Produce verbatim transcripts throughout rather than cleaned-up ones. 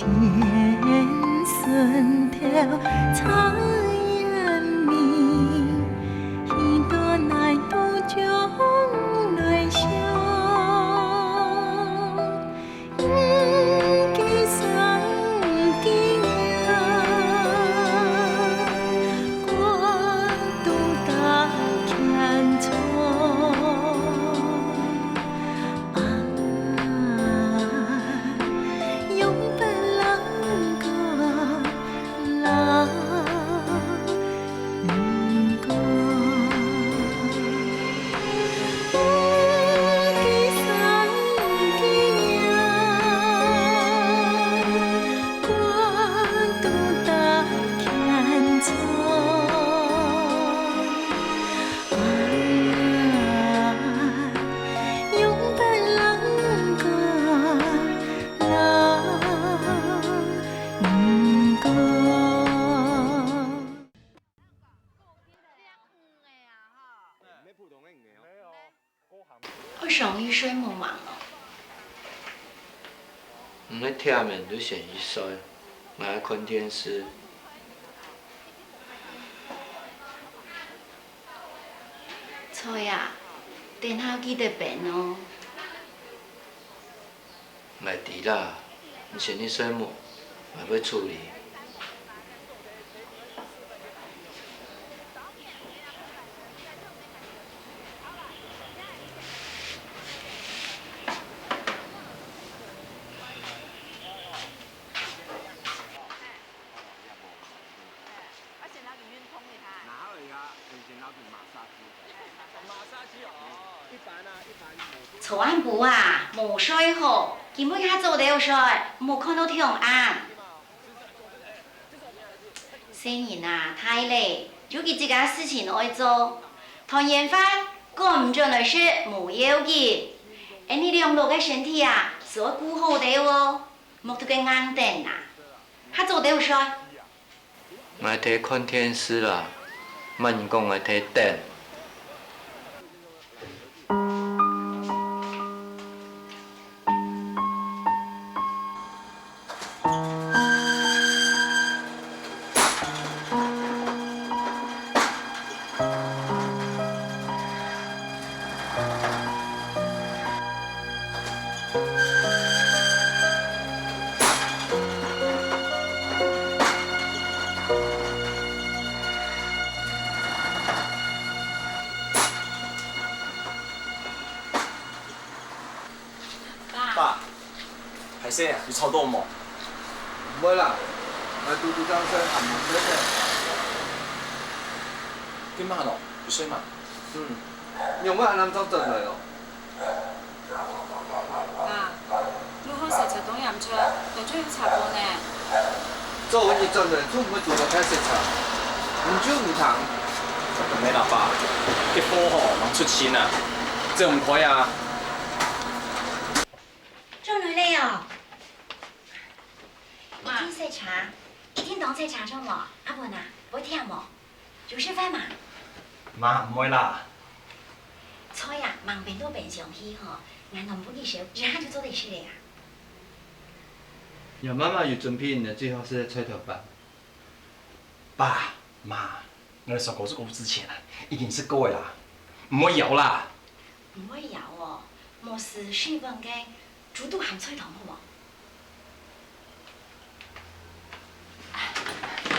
天神头插眼眉，耳朵来都将来笑。 愛上去睡無？毋係忝个就先去睡，𠊎愛看電視。著啊，等下記得冰哦。 𠊎知啦，你先去睡目，𠊎會處理。 昨暗晡啊，無睡好，今晡日做得睡，莫看到天暗。細人啊，大了，有佢自家事情愛做。團圓飯趕毋轉來食無要緊，𫣆俚兩老个身體啊，係愛顧好兜哦，莫在該硬等啊，較早兜睡。 𠊎在看電視啦，麼人講𠊎在等？ 爸，壞勢啊，有吵著無？毋會啦，𠊎堵堵正先喊你睡咧。今暗哦，有睡嗎？嗯，仰會恁暗正轉來哦？爸，路項塞車當嚴重，等陣有車禍呢。 做你轉來，做毋會堵著大塞車，你就毋聽。毋係啦，爸，該貨吼，吂出清啊，走毋開啊。轉來咧哦。一定塞車，一定當塞車著無？阿文啊，會忝無？ 有食飯嗎？媽，毋會啦。菜啊，吂冰到冰箱去吼，𠊎暖分你燒，一下就做得食咧啊。若媽媽有準備你最好食个菜頭粄。爸媽，𠊎兜燒高速公路之前啊，已經食過个啦，毋會枵啦。毋會枵哦，無食水分个豬肚鹹菜湯好無？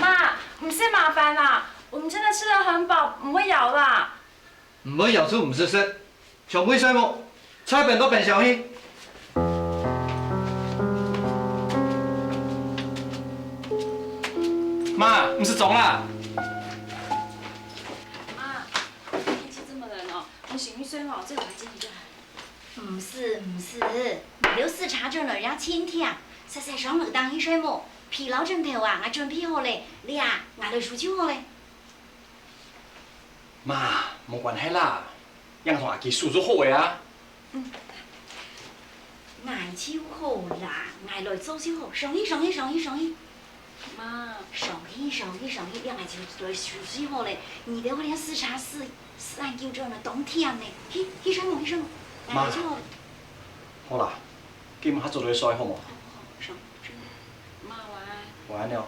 媽，毋使麻煩啦，我們真的吃得很飽，毋會枵啦。毋會枵就毋使食，上去睡目，菜冰到冰箱去。媽，毋使裝啦。媽，天氣這麼冷哦，你先去睡哦，這我來接你就好。 毋使，毋使，你兜駛車轉來也盡忝，煞煞上樓頂去睡目，被摎枕頭啊，𠊎準備好咧，這啊，𠊎來收就好咧。媽，無關係啦，𠊎同阿基收就好咧啊。嗯，𠊎就好啦，𠊎來做就好，上去，上去，上去，上去。 媽。上去，上去，上去，這𠊎就來收拾好咧。你兜這駛車駛，駛恁久轉來當忝呢。去，去睡目，去睡目。𠊎來就好。好啦，今下做來睡好無？好，好，上，上。安哦。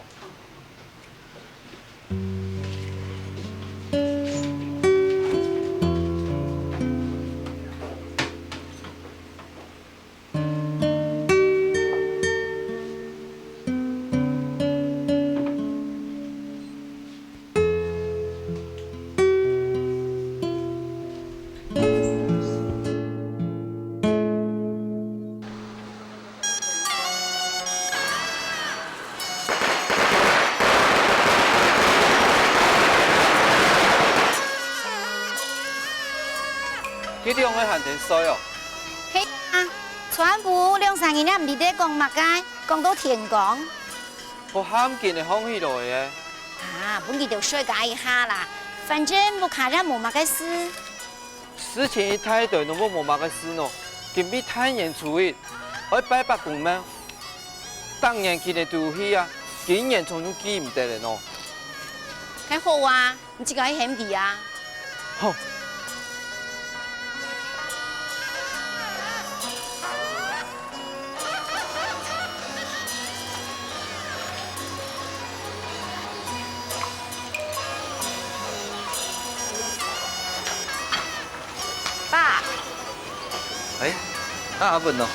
佢兩个還在睡哦？係啊，全部兩儕人也毋知在講麼个，講到天光。好喊緊个放起來个。啊，分佢兜睡加一下啦，反正屋下也無麼个事。 事情一大堆，仰會無麼个事呢？今晡日大年初一，愛拜伯公廟。逐年佢兜都有去啊，今年總算記毋得了呢。該好啊，你自家去喊佢啊。好。 爸。哎，啊，阿文哦。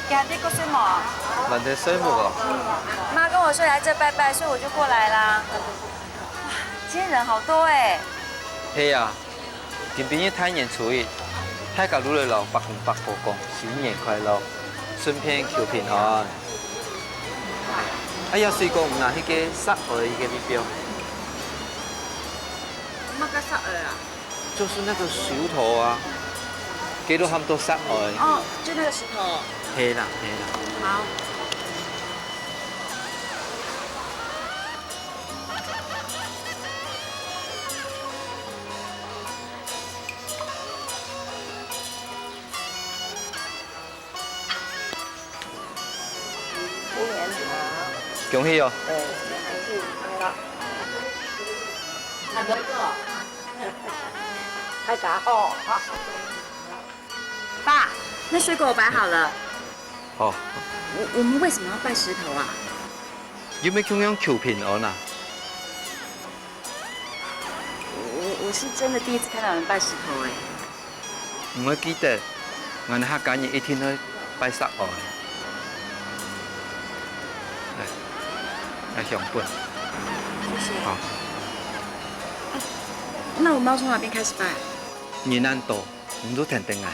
今日還在睡目啊？還在睡目哦？嗯，媽跟我說來這拜拜，所以我就過來啦。哇，今天人好多哎。係啊， 今晡日大年初一，大家都來摎伯公伯婆講新年快樂，順便求平安。哎呀，水果毋拿去个石仔个地方。麼个石仔啊？就是那個石頭啊，佢都喊做石仔。哦，就那個石頭。係啦，係啦。好。 新年好。恭喜哦。哎，恭喜，快樂。大家好。爸，那水果我擺好了。好。我，我們為什麼要拜石頭啊？又毋係共樣求平安啊？ 我，我是真的第一次看到有人拜石頭欸。你愛記得，𠊎等客家人一定愛拜石頭。來，來，香粉。謝謝。好。啊，那我們要從哪邊開始拜？人恁多，你就跈等𠊎。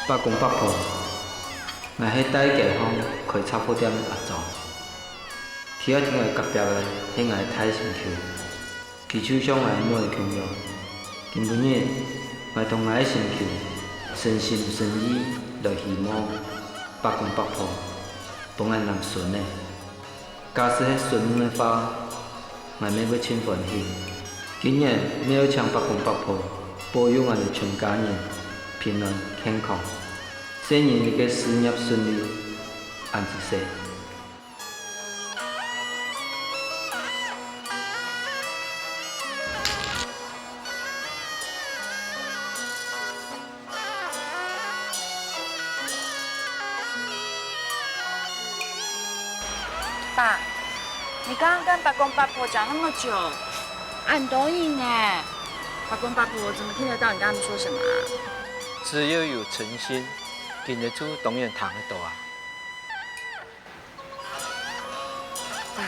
伯公伯婆，𠊎係戴街坊開雜貨店个阿莊。企在𠊎隔壁个係𠊎大身舅。 佢就像𠊎妹仔共樣。今晡日，𠊎同𠊎个身舅誠心誠意來希望伯公伯婆分𠊎男孫仔。假使係孫女个話，𠊎乜會盡歡喜。今年乜愛請伯公伯婆保佑𠊎等全家人平安健康，細人仔个事業順利，恁仔細。 爸，你剛剛跟伯公伯婆講那麼久，恁多人欸，伯公伯婆怎麼聽得到你跟他們說什麼啊？只要有誠心，今日就當然聽得到啊。 爸，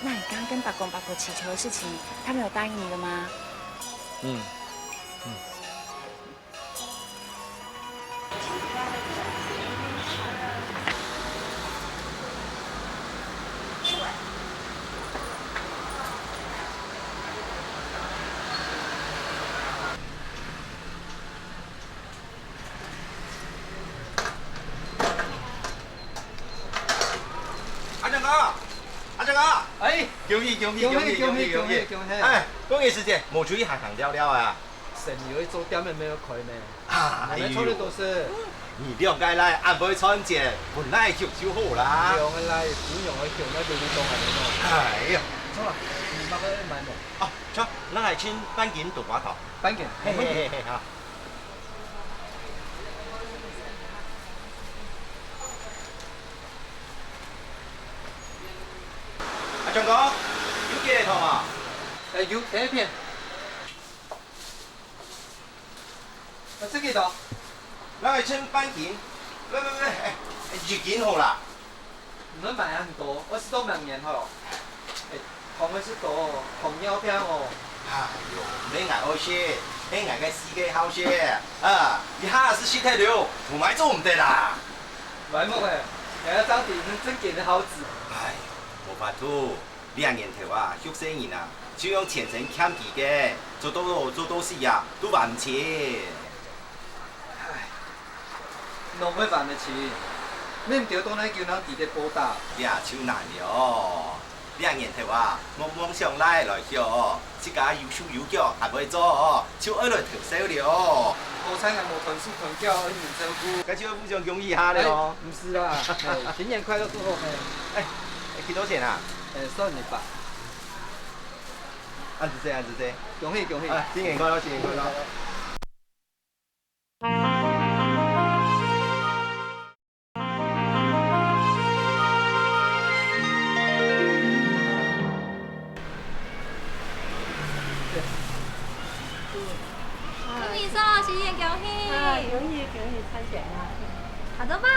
那你剛剛跟伯公伯婆祈求的事情，他們有答應你了嗎？嗯，嗯。 阿正哥，阿正哥，哎，恭喜恭喜恭喜恭喜恭喜恭喜恭喜！哎，恭喜師姐，無出去行行尞尞啊？生意做店也無開呢。哎喲，你兩個倈仔恁會賺錢，分倈畜就好啦。兩個倈，姑娘个畜，哪有你講恁樣哦？哎呀，著啦，你麼个愛買無？哦，著，𠊎來尋半斤冬瓜糖。半斤，嘿嘿嘿嘿，好。阿章哥，有雞蛋糖啊？哎，有，這片。 啊，這個多？𠊎來稱半斤。毋毋毋，哎，一斤好啦。毋好買恁多，愛食到明年好。哎，糖愛食多，糖尿病哦。哎喲，毋係𠊎好食，係𠊎个四個好食。啊，一下子食忒了，無買做毋得啦。買無哎，𠊎要當地正經个好子。哎喲，無法度。 這年頭啊，畜細人啊，就用錢生欠佢个，做到老做到死啊，都還毋清。唉，仰會還得清？毋係毋知到哪久正知得報答。這就難了。這年頭啊，莫妄想倈來畜，自家有手有腳還會做，就愛來偷笑了。好彩𠊎無斷手斷腳，愛人照顧。該就愛互相恭喜下了哦。哎，毋係啦，哎，新年快樂祝福，哎。哎， 幾多錢啊？呃，算你吧。恁仔細，恁仔細。恭喜，恭喜。啊，新年快樂，新年快樂。恭喜你，新年恭喜！啊，恭喜，恭喜，賺錢啊！阿忠伯，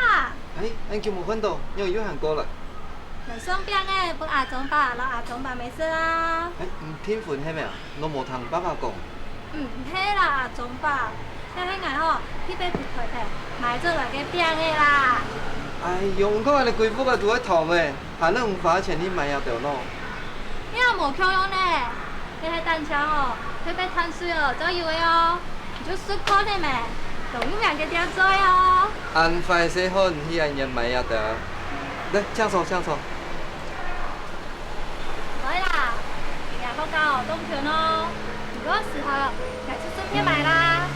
哎，恁久無看到，仰又還過來？來送餅仔，分阿忠伯摎阿忠伯姆食啊。哎，你訂婚係無啊？仰無聽爸爸講？毋係啦，阿忠伯，這係𠊎吼，特別去臺北買轉來个餅仔啦。哎喲，你看𠊎兜歸屋仔都係糖仔，還能有花錢去買這兜喏。你也無共樣呢，這係單淨吼，特別淡水哦，正有个哦。 你就試看仔咩，當有名个店做哦。恁壞勢，好，你去恁遠買這兜。來，請坐，請坐。來啦，今日放假哦，當近哦。如果適合，𠊎就順便買啦。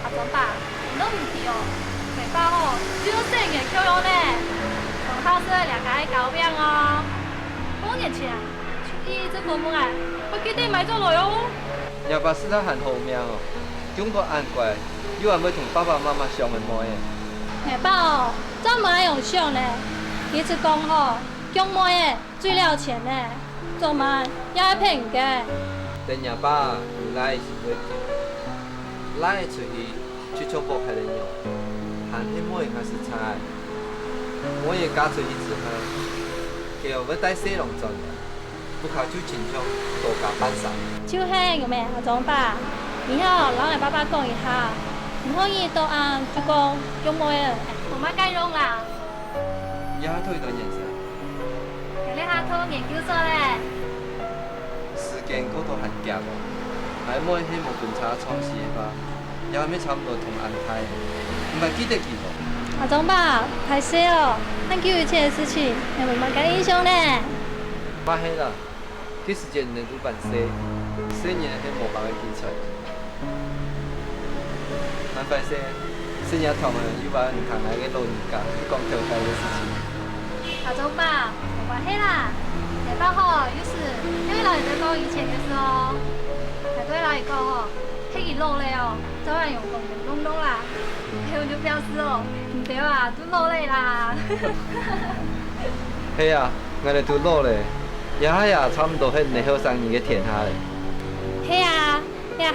阿忠伯，你都毋知哦，𠊎爸吼，就像細人共樣呢，當好食這家个糕餅哦。過年前，就一直講講啊，會記得買轉來哦。若爸實在還好命哦。 長到恁乖，又還會同爸爸媽媽相仔妹仔。𠊎爸哦，正無恁樣想呢。佢就講吼，降妹仔最了錢呢，做麼也愛騙人个。等若爸有倈仔時會驚，倈仔出去就像屋下恁樣，還係妹仔較實在。妹仔嫁出去之後，佢會帶細郎轉來。 屋下就親像多加半儕。就係有咩，阿忠伯，你好摎𠊎爸爸講一下，毋好日日到暗就講降妹仔，無麼个用啦。這下讀幾多年生？𠊎這下讀研究所咧。時間過到還遽哦，𠊎妹係無分差創始个吧。 也還無差毋多同恁大，你還記得佢無？阿忠伯，歹勢哦，恁久以前个事情，𠊎無麼个印象呢。毋係啦，該時節你兜還細，細人仔係無麼个記載。恁壞勢，細人仔頭下又還毋聽𠊎个老人家講頭擺个事情。阿忠伯，無關係啦，𠊎爸吼，有時又會摎你兜講以前个事哦。𠊎都會摎你講吼， 係佢老咧哦，正恁樣講講弄弄啦。你兜就表示哦，你兜啊，都老咧啦。係啊，𠊎兜都老咧，這下也差毋多係你兜後生人个天下咧。係啊，這下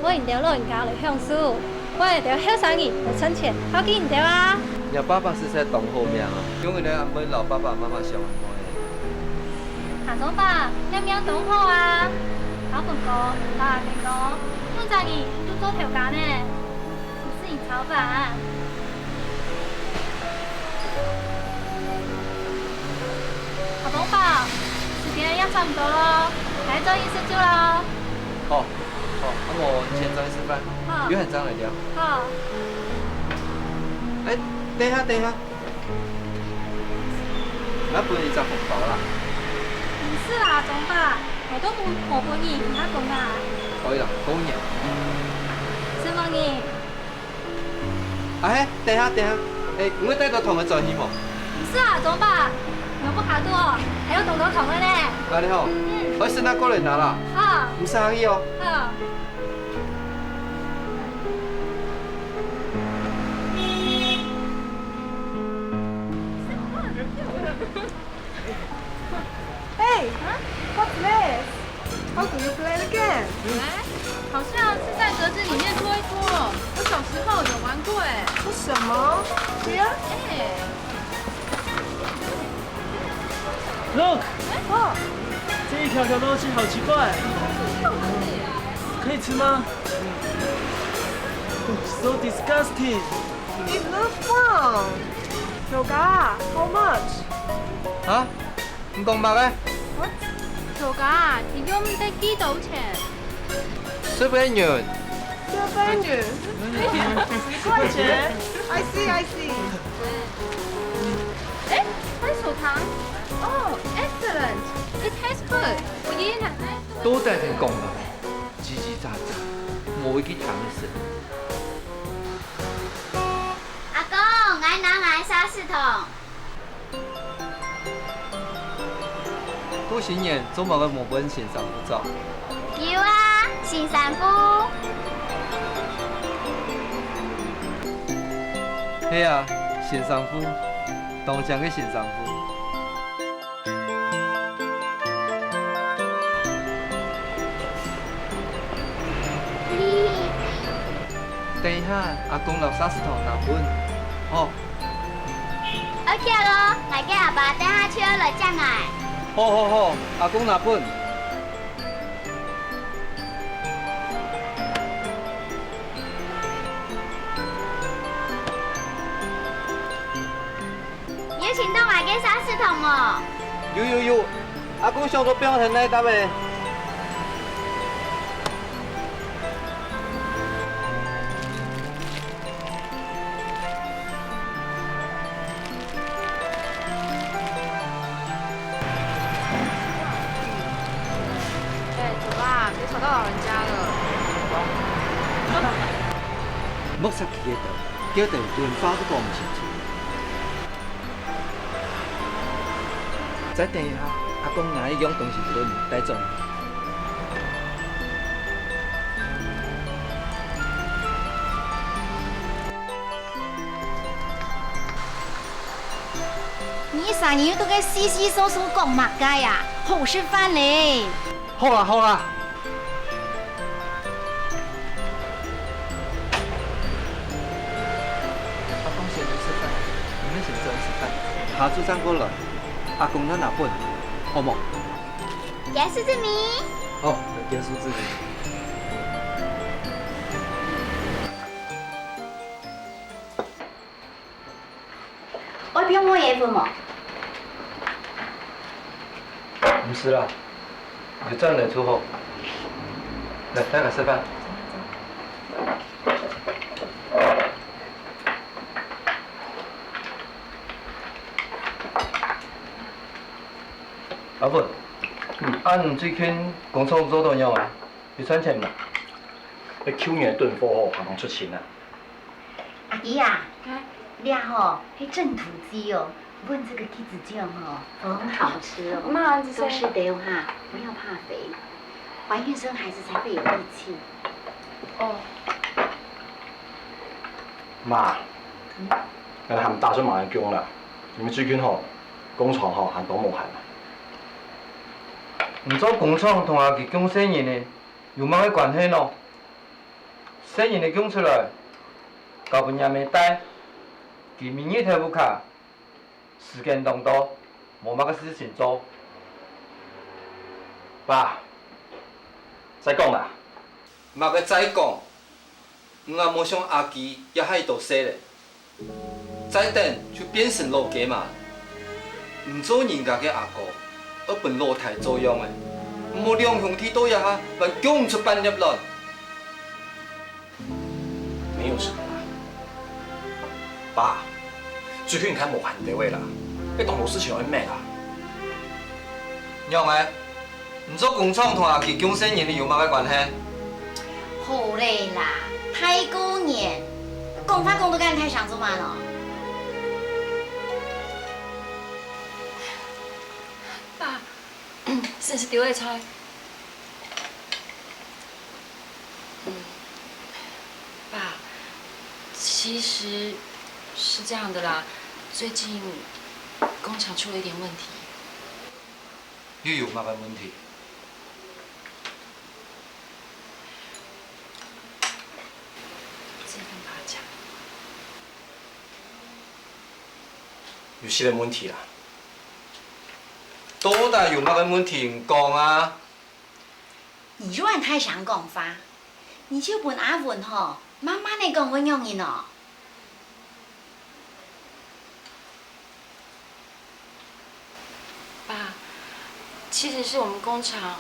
愛你兜老人家來享受，愛你兜後生人來賺錢，靠佢你兜啊。若爸爸實在當好命啊，降一個恁會摎爸爸媽媽相愛个妹仔。 阿忠伯，這命當好啊！阿公公、阿公公，兩儕人都做頭家呢，毋使人操煩。阿忠伯，時間也差毋多咯，𠊎轉去食晝咯。好，好，啊無你先轉去食飯，好。有閒正來尞。好。哎，等一下，等一下。 𠊎分你一隻紅包啦。毋使啦，忠伯，𠊎都無，無分你，你較講啊。可以啦，分你。啊嘿，等下，等下，欸，你會帶到糖仔轉去無？毋使啊，總爸，你毋好多哦，還有當多糖仔呢。恁樣好，嗯。𠊎先拿過來拿啦。好。毋使客氣哦。好。 Hey, what's this? How do you play the game? 哎，好像是在格子里面拖一拖，我小时候有玩过哎。是什么？Here? 哎。Look，哦，这一条条东西好奇怪，可以吃吗？So disgusting. It looks fun. Yoga, how much? 啊？你講麼个？What? Yoga, 一共得幾多錢？十分銀。十分銀？十塊錢？I see, I see. 哎，番薯糖。Oh, excellent. It tastes good. 我爺爺奶奶都多帶點講啦，叽叽喳喳，無一个聽得識。 阿公，𠊎拿𠊎沙士糖。過新年做麼个無分先生傅著？有啊，先生傅。係啊，先生傅，當靚个先生傅。 等一下，阿公摎沙士糖拿分你。好。愛遽哦，𠊎个阿爸等下就愛來接𠊎。好好好，阿公拿分你。 有尋著𠊎个沙士糖無？有有有，阿公想著放在哪搭咧？哎，走啦，別吵到老人家了。莫插佢个頭，叫等電話都講毋清楚。 再等一下，阿公拿一樣東西分你帶轉去。你一儕人又在該窸窸窣窣講麼个啊？好食飯咧！好啦，好啦。 阿公先去食飯，你們先轉去食飯。下晝正過來，阿公拿拿分，好無？結束子米。好，結束子米。 愛放麼个粉無？毋使啦，有轉來就好。來，大家食飯。阿文，嗯，啊你最近工廠做到仰啊？有賺錢無？該舊年囤貨吼，還吂出清啊。 阿基啊，啊？這吼係鎮土雞哦，問這個雞子醬吼，很好吃哦。媽，這是多食兜哈，不要怕肥，懷孕生孩子才會有力氣。哦。媽，嗯？𠊎還打算買一種啦，因為最近吼，工廠吼還當無閒啊。你做工廠同阿基降細人仔，有麼个關係呢？ 細人仔降出來，交分若姆帶，佢每日在屋下，時間當多，無麼个事情做。爸，再講啦。麼个再講？你也無像阿基這下多歲咧。 再等就變成老雞嫲。你做人家个阿哥，愛分老弟做樣仔，毋好兩兄弟到這下還降毋出半粒卵。沒有什麼啦。爸，最近較無閒兜仔啦，有當多事情愛搣啦。仰仔？你做工廠同阿基降細人仔有麼个關係？好咧啦，大過年，講話講到恁大聲做麼个咯？爸，這是丟的菜。嗯，爸，其實是這樣的啦，最近工廠出了一點問題。又有麼个問題？ 有啥个問題啦？到底有麼个問題你講啊？你又恁大聲講話，你就分阿文吼，慢慢仔講會仰仔哦。 爸，其實是我們工廠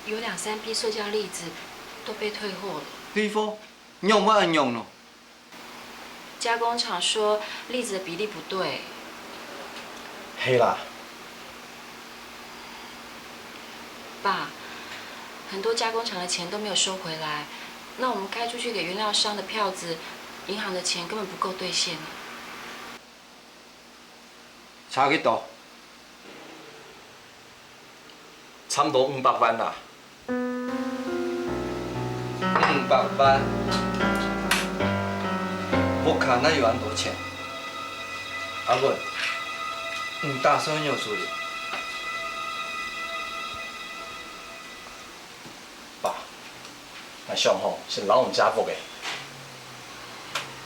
有兩三批塑膠粒子都被退貨了。退貨？仰會恁樣呢？加工廠說粒子的比例不對。係啦。爸，很多加工廠的錢都沒有收回來，那我們開出去給原料商的票子，銀行的錢根本不夠兌現。 差幾多？差毋多五百萬啦。五百萬。屋下哪有恁多錢？阿文，你打算仰處理？爸， 𠊎想吼，先摎你這屋仔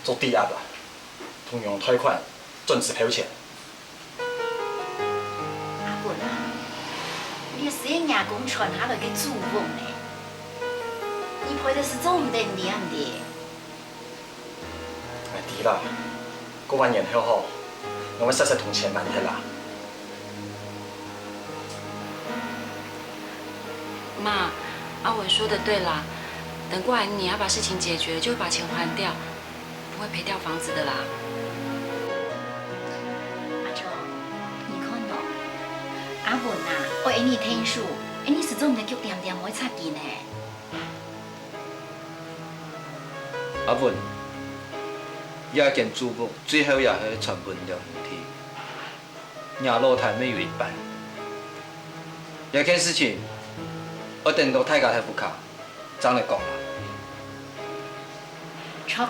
做抵押啊，同銀行貸款，轉資票錢。阿文啊，這係若公賺下來个祖屋呢，你賠得係做毋得，你知毋知？ 𠊎知啦，過完年後吼，𠊎會煞煞同錢還忒啦。媽，阿文說的對啦，等過完年要把事情解決，就會把錢還掉，不會賠掉房子的啦。阿忠，你看哦，阿文啊，愛恁仔𢯭手，恁仔係做毋得腳恬恬毋會插佢呢。 阿文，這間祖屋最後也係傳分了你去，若老弟乜有一半。這件事情，愛等到大家在屋下，正來講啦。著啦，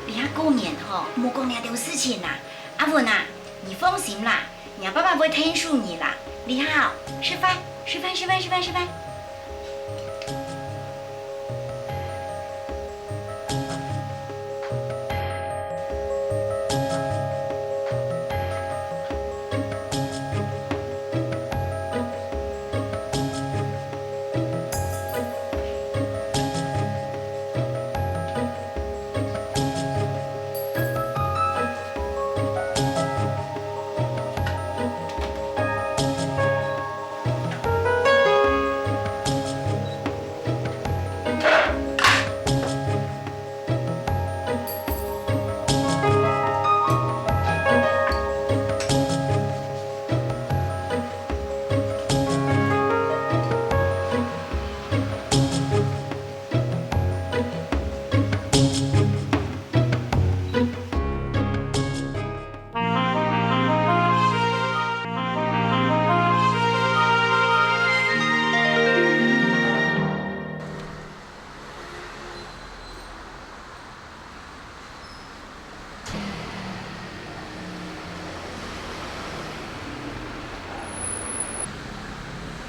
這下過年吼，莫講這兜事情啦。阿文啊，你放心啦， 若爸爸會𢯭手你啦。這下哦，食飯，食飯，食飯，食飯，食飯。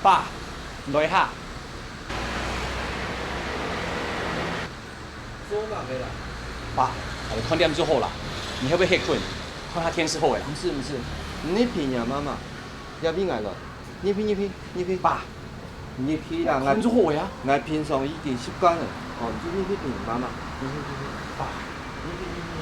爸，來哈。做麼个啦？爸，𠊎看點就好啦。你會毋會歇睏？看下電視好个啦。毋使，毋使，你陪若媽媽，也陪𠊎來。你陪，你陪，你陪。爸， 你去啦，𠊎看就好个啊。𠊎平常已經習慣了。哦，你去，你去陪媽媽，你去，你去。啊，你去，你去，你去。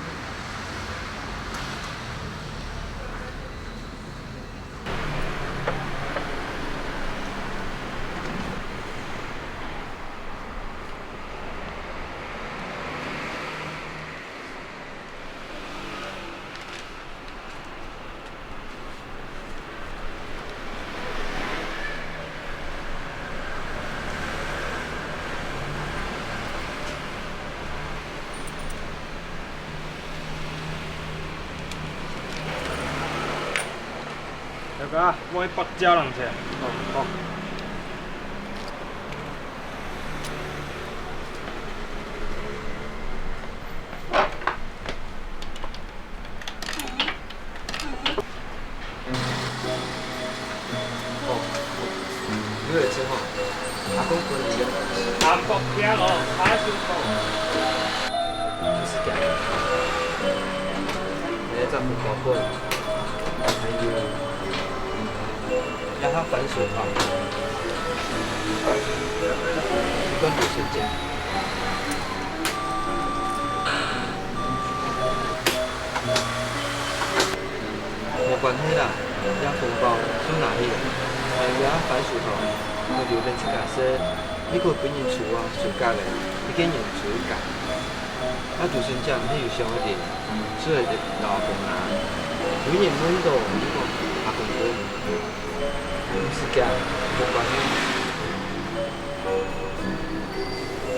啊，我去百隻人錢。好，好。好，有个真好，阿公分你个。阿公聽哦，他就好。就是這樣。你再不搞混，還有。 讓它番薯好，一段時間。無關係啦，這紅包就拿去了，還有這番薯好，我留等自家食，你可以分人食啊，自家个，一個人食一個。 啊，就算這毋係有相个人，就係老公啊。有人問到你講阿公公，毋使驚，無關係。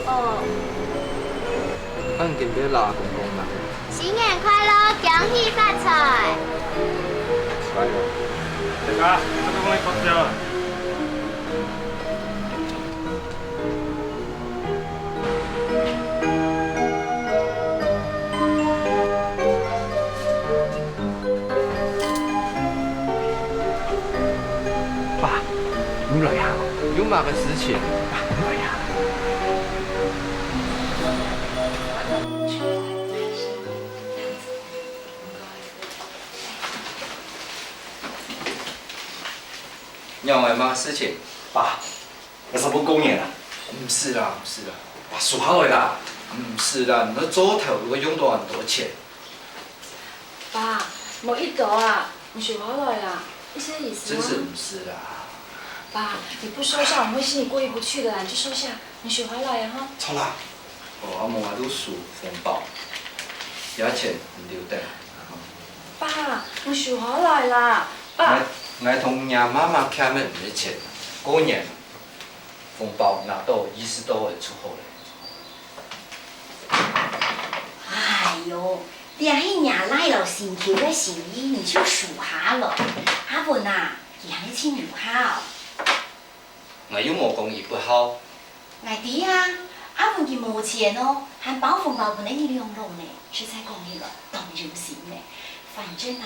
哦。啊，你今日老公公啦。新年快樂，恭喜發財！哎呦，大家，我都講你發燒了。 爸，你來啊！有麼个事情？爸，你來啊！仰仔，麼个事情？爸， 你係分過年啊？毋係啦，毋係啦，爸，收下來啦。毋係啦，你做頭路會用到恁多錢。爸，無幾多啊，你收下來啦，一些意思啊。真是毋係啦。爸，你不收下，我們會心裡過意不去的啦，你就收下，你收下來啊，哈。著啦。哦，啊無𠊎就收紅包，這錢你留等。爸，你收下來啦，爸。𠊎，𠊎同若媽媽欠个毋係錢，過年 紅包拿到意思到位就好了。哎喲，這係若倈老心臼个心意，你就收下來。阿文啊，佢還係盡有孝。𠊎又無講佢不孝。𠊎知啊，阿文佢無錢哦，還包紅包分你兩儕呢，實在講起來，當有心呢。反正啊，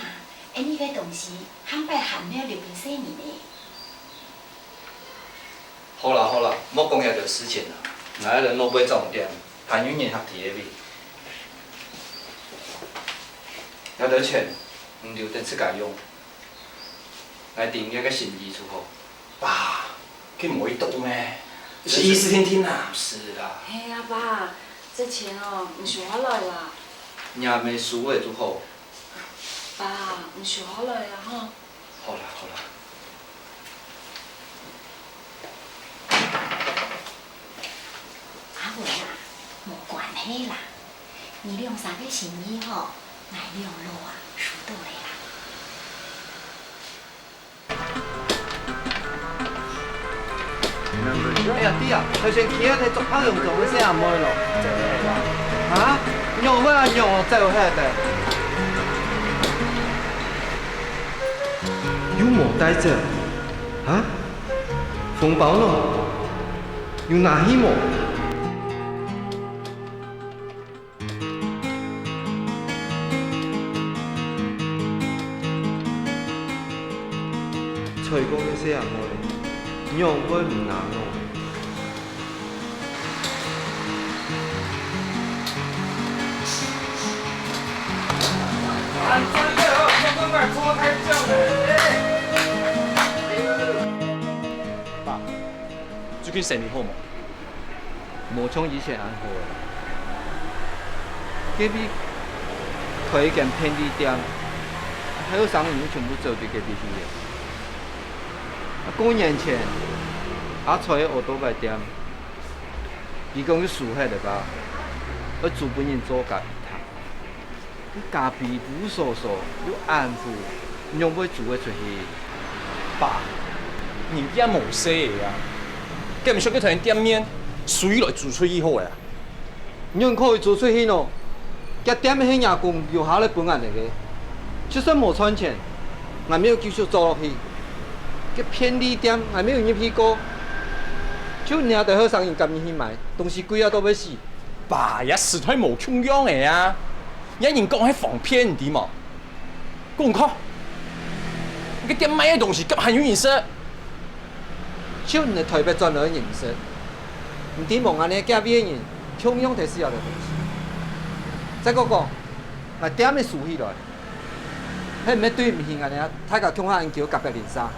恁樣个東西，下擺還愛留分細人呢。 好啦好啦，莫講這兜事情啦，𠊎愛來外背張店，還有人客在該位。這兜錢，你留等自家用。𠊎知你个心意就好。爸，該無幾多咩，係意思定定啊。係啦。係啊，爸，這錢哦，你收下來啦。若姆收个就好。爸，你收下來啦，吼。 好啦好啦。阿文啊，無關係啦，你兩儕个心意吼，𠊎兩老啊收到了啦。哎呀，弟啊，頭先企在竹拍龍莊个細阿妹咯。啊？仰會啊，仰哦，走忒个？ 又無帶走，哈？紅包呢？有拿去無？衰過个細阿妹，仰會毋拿呢？ 爸，最近生理好無？無像以前恁好了。隔壁開一間便利店，還有生理全部走對隔壁去了。啊，過年前，阿財个奧多拜店， 佢講佢收忒了吧，愛租分人做咖啡廳。咖啡烏疏疏，又恁苦，仰會租得出去？爸，人家無細个啊，該毋想該台店面，收起來租出去好啊。仰可以租出去呢？該店係若公留下來分𠊎等个，就算無賺錢，𠊎乜愛繼續做落去。該便利店𠊎乜有入去過，就你兜後生人敢入去買，東西貴啊到會死。爸，這時代無共樣个啊！這人講係方便，你知無？講看，該店賣个東西敢還有人食？就你台北轉來个人食，你知無？𠊎兜隔壁个人共樣都需要个東西。再過講，𠊎店乜收起來，係毋係對毋起𠊎兜大家共下恁久隔壁鄰舍？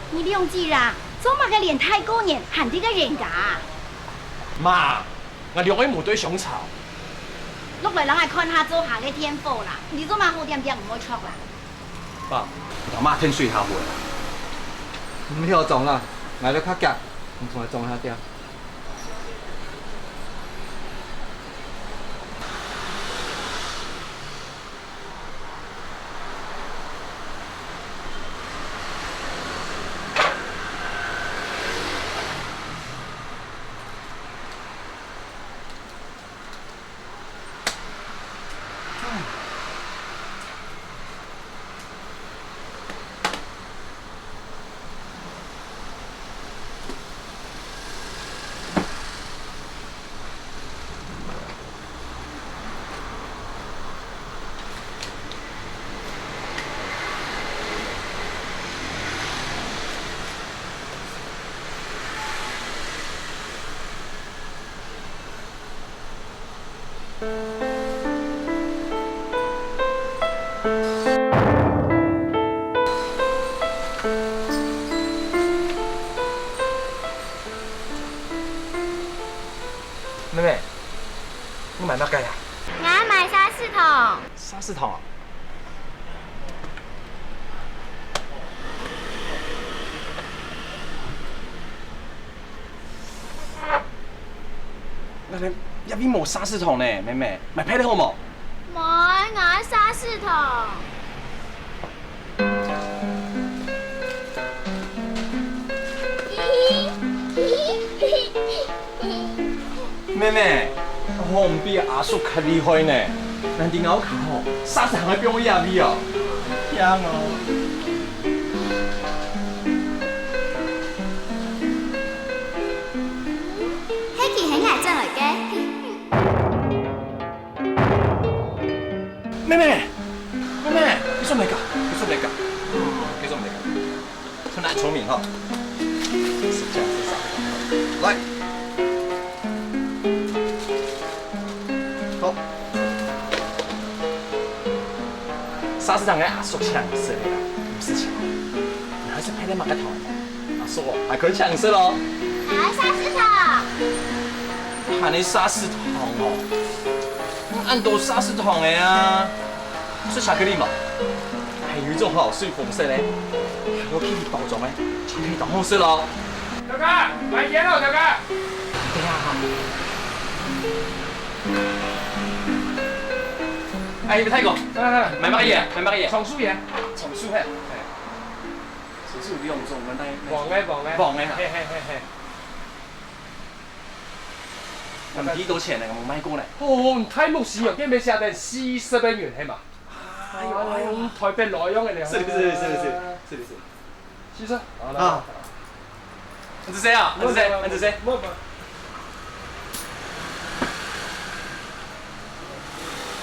你兩子啊，做麼个連大過年還在該冤家啊？媽，𠊎兩儕無對相吵。落來摎𠊎看下灶下个電火啦，你做麼好恬恬毋好著啦？爸，𠊎摎媽𢯭手下火啦。毋曉裝啦，𠊎來較遽，你同𠊎裝下店。 妹妹，你買麼个呀？𠊎買沙士糖。沙士糖啊？ 𠊎兜這位無沙士糖呢，妹妹，買別个好無？無，𠊎愛沙士糖。妹妹，好，毋比阿叔較厲害呢。難得𠊎較好，沙士糖還放這位哦。聽哦。 係佢喊𠊎轉來个。妹妹，妹妹，你做麼个？你做麼个？嗯，你做麼个？真聰明哈。是這樣子，來。好。沙士糖个阿叔請食个啦，毋使錢。你還食別个麼个糖？ 阿叔哦，還可以請食哦。𠊎愛沙士糖。還係沙士糖哦？嗯，恁多沙士糖个啊，食巧克力嘛。還有一種吼，水紅色个，還有巧克力包裝个，巧克力當好食哦。大哥，買菸哦，大哥。對啊。哎，大哥，哎，買麼个菸？買麼个菸？松樹菸。松樹嘿。哎。 係毋係有兩種？𠊎來，黃个，黃个。黃个哈。嘿，嘿，嘿，嘿。毋知幾多錢呢？𠊎無買過呢。哦，你大目屎哦，這邊寫等四十个銀係嘛？哎喲，哎喲，台北來用个了。是，是，是，是，是，是，是。四十？好了。啊。恁仔細啊，恁仔細，恁仔細。不，不。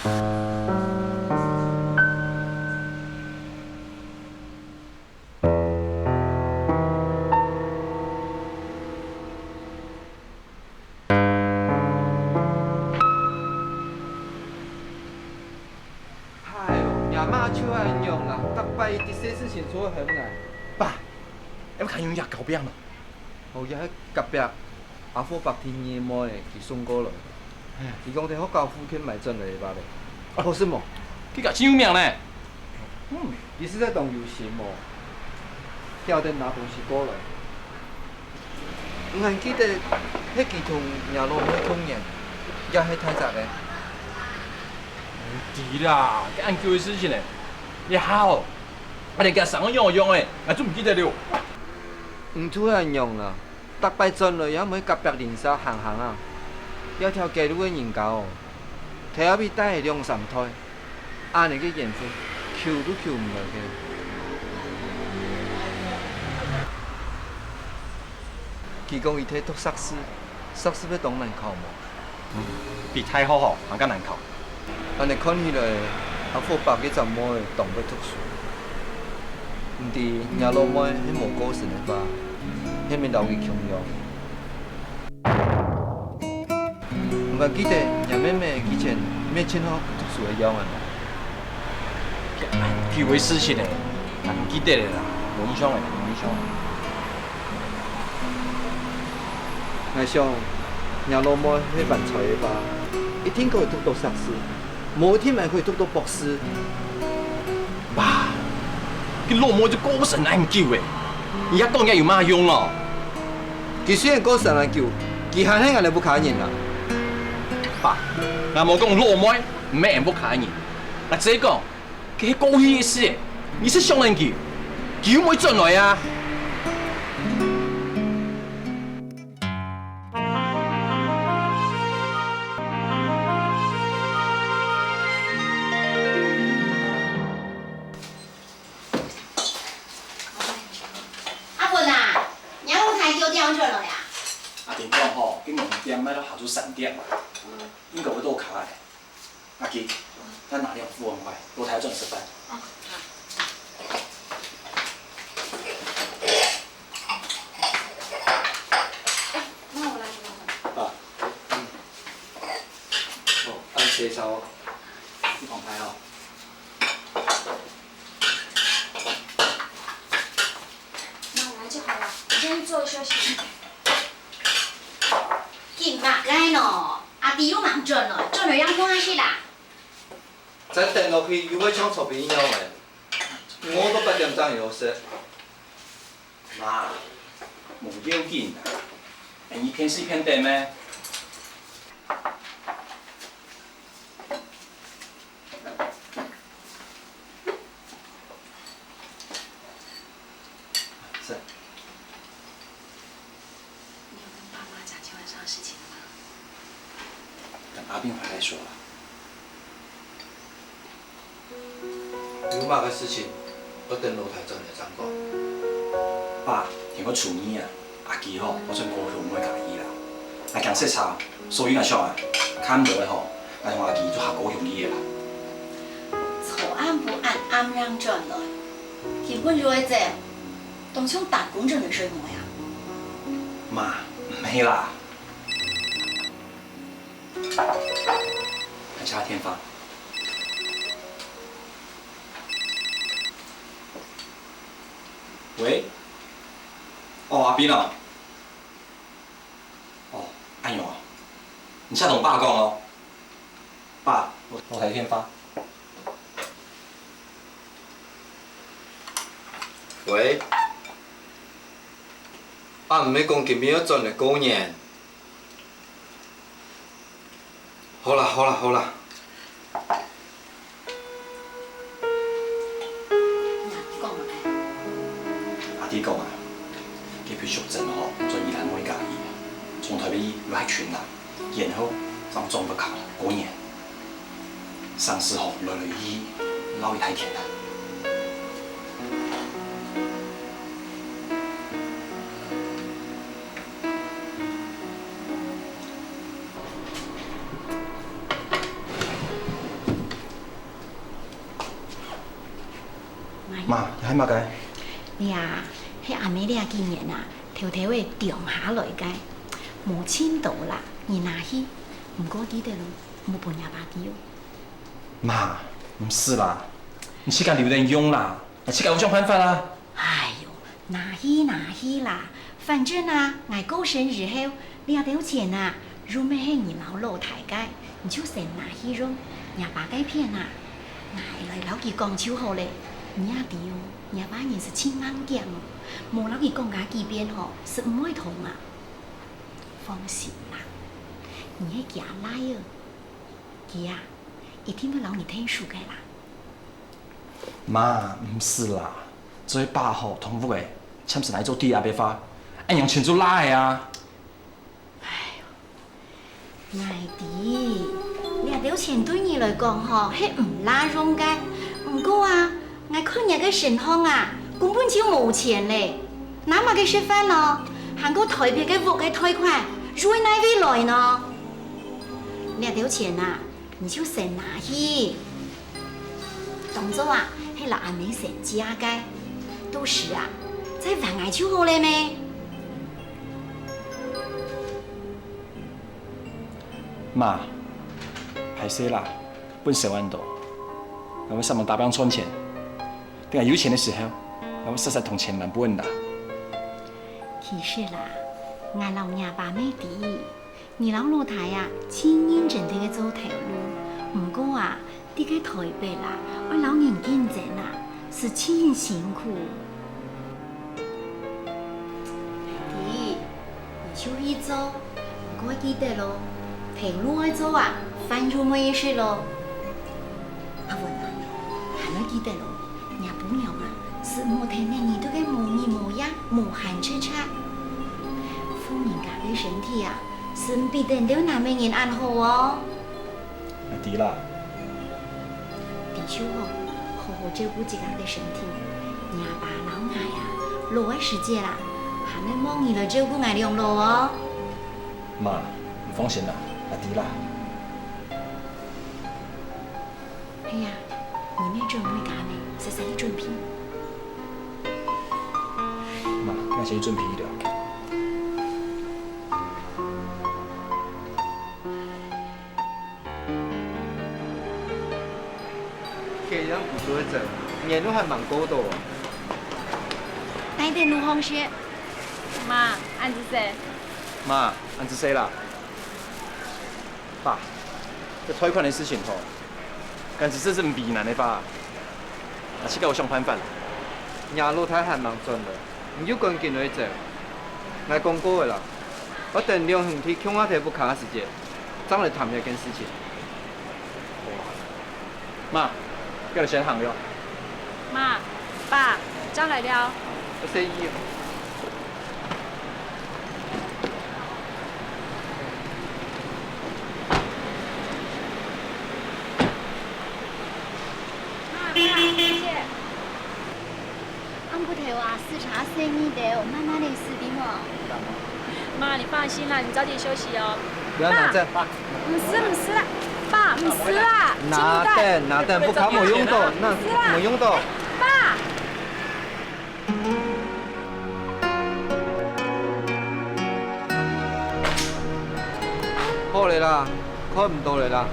哎喲，若媽就恁樣啦，逐擺一息事情就喊𠊎。爸，愛看用藥膏餅咯。哦，也係隔壁阿福伯第二妹，佢送過來。佢講在學校附近買轉來一包咧。好食無？佢家真有名呢。嗯，佢實在當有心哦，曉得拿東西過來。 𠊎還記得，係佢同若老妹同年，也係大隻个。毋知啦，該恁久个事情呢。這下哦，𠊎連佢生到仰仔樣仔，𠊎就毋記得了。毋就恁樣啦，逐擺轉來也毋會隔壁鄰舍行行啊。這條街路个人家哦，頭下尾帶兩三代， 恁樣个緣分，求都求毋來个。佢講佢在讀碩士，碩士會當難考無？嗯，比大學吼還較難考。恁呢看起來，阿福伯佢隻妹仔當會讀書。毋知若老妹係無過身个話，係毋係摎佢共樣？毋過記得若妹妹以前毋係盡好讀書个樣仔無？久个事情咧，𠊎毋記得咧啦，無印象咧，無印象咧。 𠊎想，若老妹係還在个話，一定可以讀到碩士，無一定還可以讀到博士。爸，佢老妹就過身恁久咧，你這講這有麼用哦？佢雖然過身恁久，佢還係𠊎等屋下人啊。爸，𠊎無講老妹毋係𠊎屋下人，𠊎只係講， 該係過去个事，你識想恁久，佢又毋會轉來啊！阿文啊，若老弟幾點轉來啊？阿婷講吼，今晡日店賣到下晝三點，應該會到屋下咧。 阿吉，再拿兩副碗筷，老弟轉來食飯。哦，好。哎，那我來，我來。啊，嗯。哦，恁細潲哦，你放開哦。那我來就好了，你先去坐休息。緊麼个呢？阿弟又吂轉來，轉來正看下去啦。 再等落去又會像昨晡一樣欸，餓到八點正有食。媽，無要緊啊，你騙死騙等咩？ 是。你有跟爸媽講今晚上的事情了嗎？等阿斌回來再說啦。有麼个事情，愛等老弟轉來正講。爸，今个初二啊，阿基吼，愛轉高雄買家具啦。𠊎驚塞車，所以𠊎想啊，較毋著个吼，𠊎同阿基做下高雄去个啦。昨暗晡恁暗正轉來，今晡又愛走。 當像打工仔个睡眠啊。媽，毋係啦。按下電話。喂？哦，阿斌啊。哦，恁樣啊。你先同爸講哦。爸，𠊎，𠊎來接電話。 喂，爸毋係講今晡日愛轉來過年？好啦，好啦，好啦。阿弟講啊，佢陪淑珍吼，轉宜蘭買家具，從臺北來愛錢啦。 然後正轉屋下過年。生事吼來來去去，鬧一大圈啊。媽，你喊麼个？這，係阿姆這幾年啊，偷偷仔藏下來个，無盡多啦，你拿去，毋過記得咯， 莫分若爸知哦。媽，毋使啦，你自家留等用啦，𠊎自家會想辦法啦。哎喲，拿去拿去啦，反正啊，𠊎過身以後，這兜錢啊，又毋係你摎老弟个，你就先拿去用，若爸該片啊，𠊎來摎佢講就好咧。你也知哦，若爸人係盡硬頸哦，無摎佢講加幾遍吼，係毋會通啊。放心啦，你係厥倈仔， 佢啊，一定會摎你𢯭手个啦。媽，毋使啦，做爸吼同屋仔，簽字來做抵押个話，恁樣錢就罅仔啊。哎喲，𠊎知，這兜錢對你來講吼，係毋罅用个。毋過啊， 𠊎看若个身項啊，根本就無錢咧，拿麼个食飯咯？還過台北个屋个貸款，又會哪位來呢？這兜錢啊，你就先拿去。當做啊，係摎阿姆先借个，到時啊，再還𠊎就好了咩？媽，𠊎，敗勢啦，分手恁多，𠊎會煞猛打拚賺錢。 等𠊎有錢个時候，𠊎會煞煞同千萬分你啦。其實啦，𠊎摎若爸乜知，你摎老弟啊，盡認真在該做頭路。毋過啊，在該台北啊，愛摎人競爭啊，係盡辛苦。弟， 你就去做，毋過愛記得哦，頭路愛做啊，飯又毋會食咯。阿文啊，還愛記得哦，若餔娘啊，係毋好跈等你在該無日無夜、無閒直掣。婦人家个身體啊，係毋比得兜男仔人恁好哦。 𠊎知啦。知就好，好好照顧自家个身體。若爸摎𠊎啊，老个時節啦，還愛望你來照顧𠊎兩老哦。媽，你放心啦，𠊎知啦。係啊，你乜準備个呢，細細去準備。媽，𠊎先去準備了。 天光毋使走，年路還吂過到啊。帶等路項去。媽，恁仔細。媽，恁仔細啦。爸，這貸款个事情吼，敢係真係毋為難个話，𠊎自家有想辦法啦。若老弟還吂轉來，你又趕緊來走，𠊎講過个啦。 愛等兩兄弟共下在屋下个時節，正來談這件事情。媽，𠊎先行了。媽，爸，正來尞。細義哦。媽，爸，謝謝。 暗晡頭啊，駛車細義兜，慢慢仔駛知無？媽，你放心啦，你早點休息哦。不要拿着。爸，毋使，毋使啦，爸，毋使啦，拿等，拿等，不卡無用到，那無用到。爸。好了啦，看毋到了啦。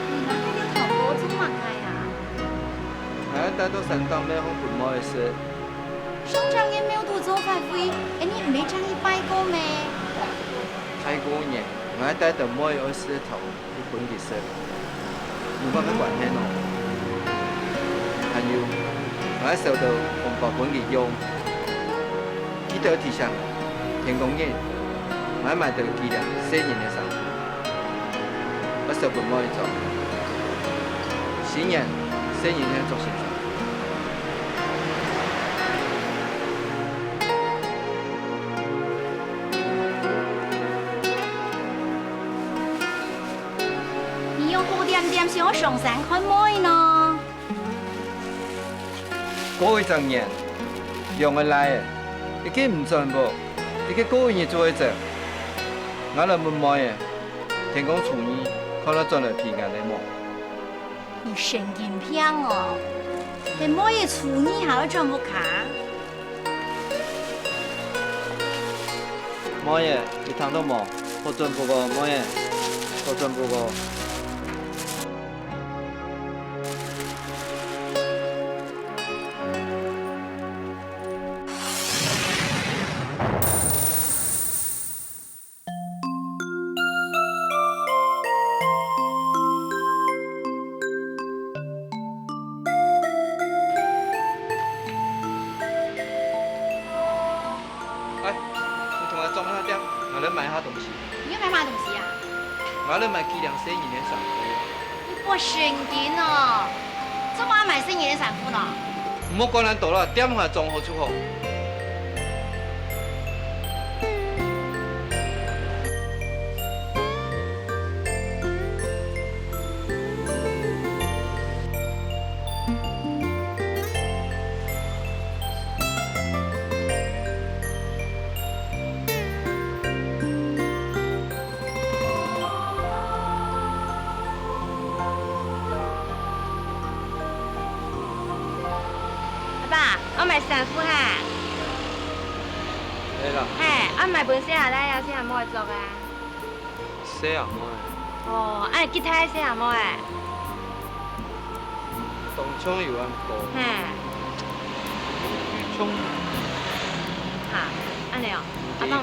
你拿該兜糖果做麼个啊？𠊎愛帶到山頂廟項分妹仔食。上正月廟肚做法會，你毋係正去拜過咩？拜過年，𠊎愛帶兜妹仔愛食个糖 去分佢食，無麼个關係呢。還有，𠊎愛燒兜紅包分佢用。記得提醒𠊎，天光日，𠊎愛買兜紀念細人个衫褲，愛燒分妹仔著。新年，細人愛著新衫。 你仰好恬恬想愛上山看妹呢？過一隻年，兩個倈仔，一個毋轉屋，一個過一日就會走。𠊎來問妹仔，天光初二看會轉來陪𠊎兜無？你神經病哦！係妹仔初二還愛轉屋下？ 妹仔，你聽著無？好轉屋哦，妹仔，好轉屋哦。𠊎來買幾領細人个衫褲。你發神經哦！做麼个買細人个衫褲呢？毋好管恁多啦，店下裝好就好。 阿爸，𠊎買衫褲哈。係啦。嘿，𠊎買分細阿倈仔、細阿妹仔著啊。細阿妹仔？哦，恁樣幾大細阿妹仔？當中有恁高。嘿。中。哈，恁樣哦。阿爸，無，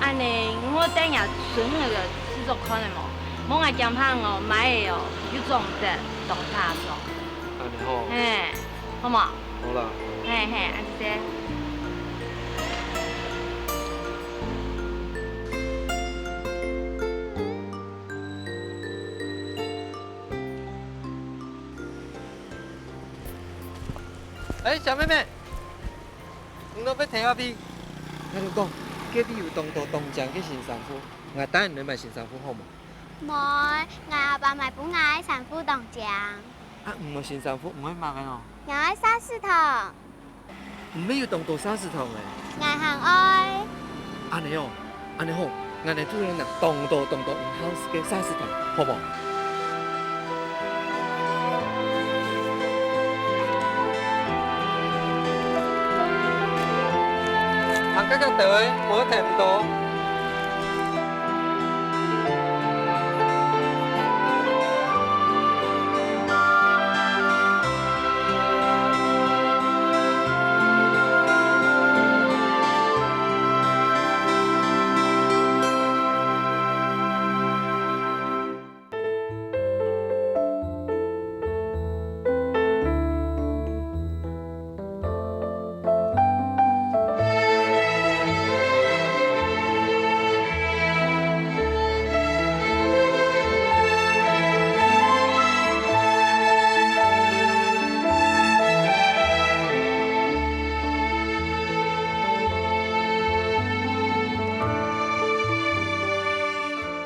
恁樣𠊎等下順个試著看个無？無𠊎驚怕哦，買个哦，又裝得當大裝。恁樣吼。嘿。 好無？好啦。嘿嘿，恁仔細。欸，小妹妹，你哪會在該位？𠊎同你講，該位有當多當靚个新衫褲，𠊎帶你來買新衫褲好無？無，𠊎阿爸買分𠊎个衫褲當靚。 啊，毋愛新衫褲，毋愛麼个哦？𠊎愛沙士糖。毋係有當多沙士糖誒？𠊎還愛。恁樣哦，恁樣好，𠊎來做你拿當多當多你好食个沙士糖，好無？行較較兜誒，無聽毋到。